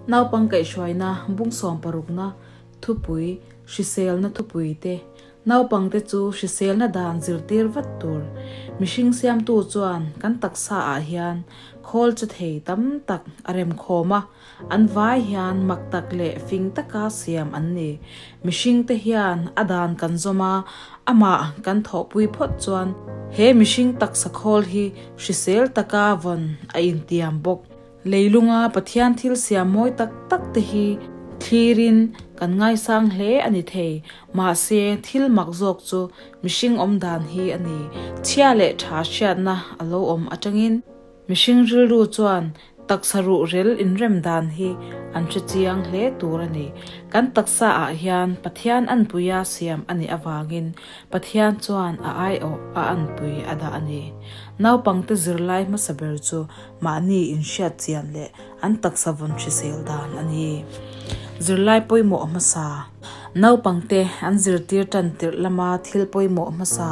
Naupang kaihhruaina bung sawmparukna thupui, hriselna thupui te, naupangte chu hriselna dan zirtir vat tur. Mihring siamtu chuan kan taksa ah hian khawl chu thei tam tak a remkhawm a, an vai hian mak tak leh fing taka siam an ni. Mihringte hian a dan kan zawm a, amah kan thawhpui phawt chuan he mihring taksa khawl hi hrisel taka vawn a intiam bawk. Leilunga Pathian thil siam mawi tak tak te hi thlirin kan ngaisang hle a ni thei, mahse thil mak zawk chu mihring awm dan hi a ni. Chhia leh tha hriatna a lo awm atangin mihring rilru chuan taksa ruhrel inrem dan hi an hre chiang hle tur a ni. Kan taksa ah hian Pathian anpuia siam a nih avangin Pathian chuan a aiawh a anpui a dah a ni. Naupangte zirlai hmasa ber chu Mahni inhriat chian leh an taksa vawn hrisel dan a ni. Zirlai pawimawh hmasa. Naupangte an zirtir tan tirh lama thil pawimawh hmasa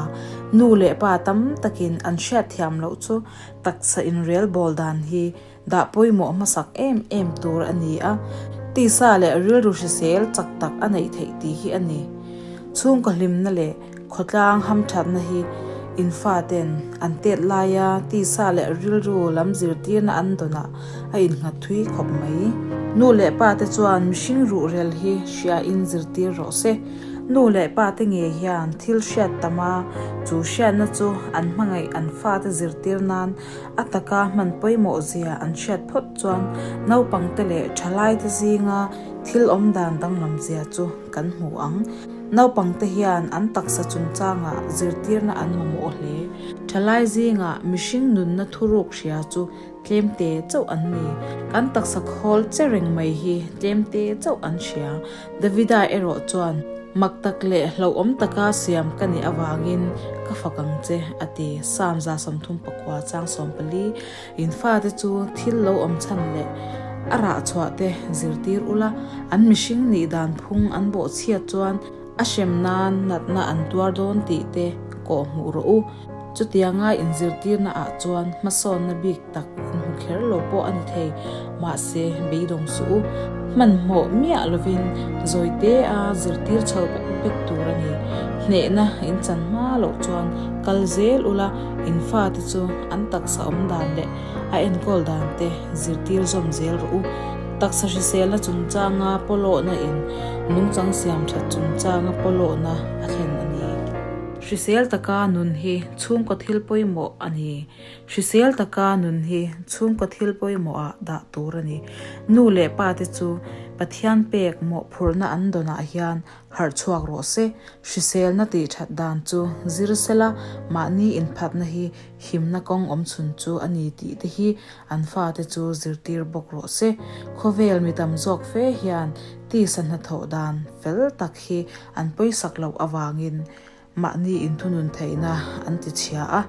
nu leh pa tam takin an hriat thiam loh chu taksa inrel bawl dan hi dah pawimawh hmasak em em tur a ni a, tisa leh rilru hrisel chak tak a neih theih tih hi a ni. Chhungkaw hlimna leh Khawtlang hamthatna hi in faten an tet laia tisa leh rilru lam zirtirna an dawnah a innghat thui khawp mai. Nu leh pa te chuan mihring ruhrel hi hria in zirtir rawh se. Nu leh pa te ngei hian thil hriat tam a, chu hriatna chu an hmangaih an fate zirtir nan a taka hman pawimawh zia an hriat phawt chuan naupangte leh thalaite zinga thil awmdan danglam zia chu kan hmu ang. Naupangte hian an taksa chungchangah zirtirna an mamawh hle. Thalai zingah mihring nunna thuruk hria chu tlemte chauh an ni. Kan taksa khawl che reng mai hi tlemte chauh an hria. Davida erawh chuan, Mak tak leh hlauhawm taka siam ka nih avangin ka fak ang che, a ti. Psalm 34 chang 14, In fate chu thil lo awm chhan leh a rah chhuah te zirtir ula, an mihring nih dan phung an bawh chhiat chuan a hrem nan natna an tuar dawn tih te kawh hmuh rawh u. Chutianga inzirtirna ah chuan hmasawnna bik tak in hmu kher lo pawh a ni thei, mahse beidawng suh u. Hmanhmawh miah lovin zawite a zirtir chho bek bek tur a ni. Hnehna in chan hma loh chuan kal zel ula, in fate chu an taksa awm dan leh a enkawl dan te zirtir zawm zel rawh u. Taksa hriselna chungchanga pawlawhna in nungchang siam that chungchanga pawlawhna a thlen a ni. Hrisel taka nun hi chhungkaw thil pawimawh a ni. Hrisel taka nun hi chhungkaw thil pawimawhah dah tur a ni. Nu leh pa te chu Pathian pek mawhphurhna an dawnah hian Harh chhuak rawh se, hriselna tih that dan chu zir sela mahni inphatna hi himna kawng awm chhun chu a ni tih te hi an fate chu zirtir bawk rawh se. Khawvel mi tam zawk fe hian tisa hnathawh dan fel tak hi an pawisak loh avangin Mahni inthunun theihna an ti chhia a,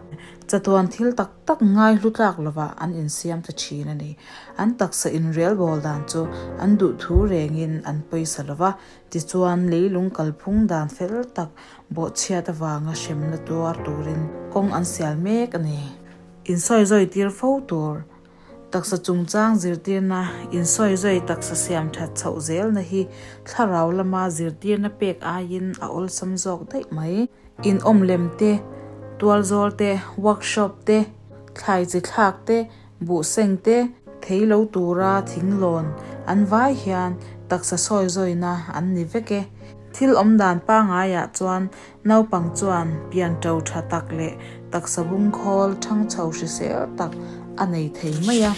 chatuan thil tak tak ngai hlu tlak lovah an insiam ta thin a ni. An taksa inrelbawl dan chu an duh thu rengin an pawisa lova, tichuan leilung kalphung dan fel tak bawhchhiat avanga hremna tuar turin kawng an sial mek a ni. Insawizawi tir fo tur. Taksa chungchang zirtirna, insawizawi taksa siam that chhoh zelna hi thlarau lama zirtirna pek aiin a awlsam zawk daih mai. Inawm lem te, tualzawl te, workshop te, thlai chi thlak te, buhseng te, thei lo tura thinglawn an vai hian taksa sawizawina an ni vek e. Thil awmdan pangaiah chuan Naupang chuan pian ṭo ṭha tak leh taksa bung khawl ṭhang chho hrisel tak a nei thei mai a.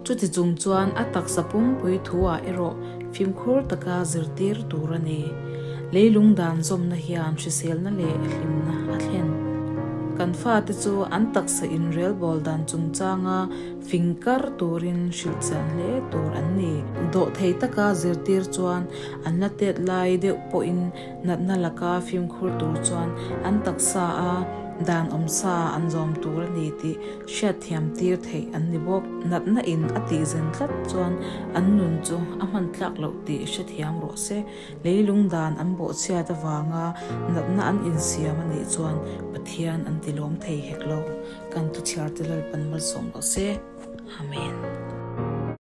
Chuti chung chuan a taksa pumpui thu-ah erawh fimkhur taka zirtir tur a ni. Leilung dan zawmna hian hriselna leh hlimna a thlen. Kan fate chu an taksa inrelbawl dan chungchanga fing kar turin hrilh chian hle tur an ni. Dawhthei taka zirtir chuan an la tet lai deuh pawhin Natna laka fimkhur tur chuan an taksa a dan awmsa an zawm tur a ni tih hriatthiam tir theih an ni bawk. Natna in a tih zen tlat chuan an nun chu a hman tlak loh tih hrethiam rawh se. Leilung dan an bawhchhiat avanga natna an insiam a nih chuan Pathian an ti lawm thei hek lo. Kan thuchhiarte Lalpan malsawm rawh se. Amen.